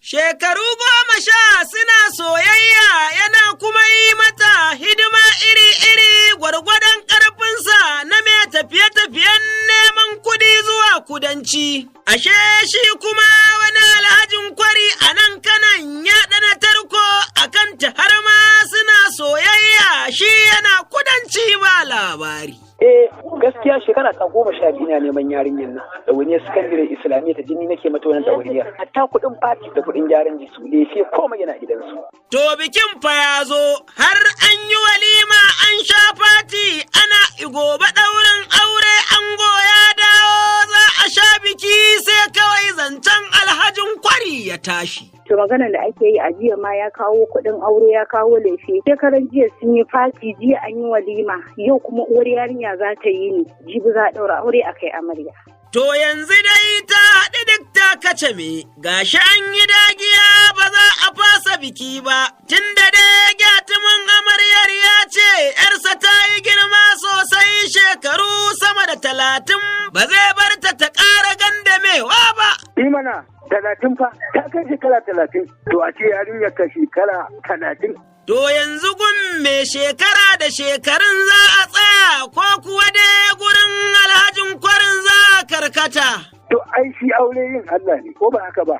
Shekaru 10 suna soyayya, yana kuma yi mata hidima iri-iri gwargwadon ƙarfinsa na mai tafiye-tafiyen neman kuɗi zuwa kudanci. Ashe shi kuma wani Alhajin Kwari a nan Kanan ya ɗana tarko a kanta, har ma suna soyayya, shi yana kudanci ba labari. Eh, gaskiya shekara ta 12 na neman yarinyar nan. Ɗawainiyar sakandare, islamiyya ta jini nake mata wannan ɗawainiyar. Hatta kuɗin fati da kuɗin gyaran jisu, lefe, komai yana gidansu. To bikin fa ya zo, har an yi walima, an sha fati, ana gobe ɗaurin aure, ango ya dawo za a sha biki, sai kawai zancen Alhajin Kwari ya tashi. To maganar da ake yi a jiya ma, ya kawo kuɗin aure, ya kawo lefe. Shekaran jiya sun yi fati, jiya an yi walima, yau kuma uwar yarinya za ta yi ni, jibi za a ɗaura aure a kai amarya. To yanzu dai ta haɗu duk ta kace me, gashi an yi dagiya ba za a fasa biki ba, tunda dai gyatumin amaryar ya ce ‘yarsa ta yi girma sosai, shekaru sama da 30, ba zai bar ta ta ƙara gandamewa ba. Imana 30 fa, ta kai shekara 30, to a ce yarinyar ka shekara 30. To yanzu gun me shekara da shekarun za a tsaya, ko kuwa dai gurin Alhajin Kwarin za a karkata? To ai shi aure yin Allah ne, ko ba haka ba?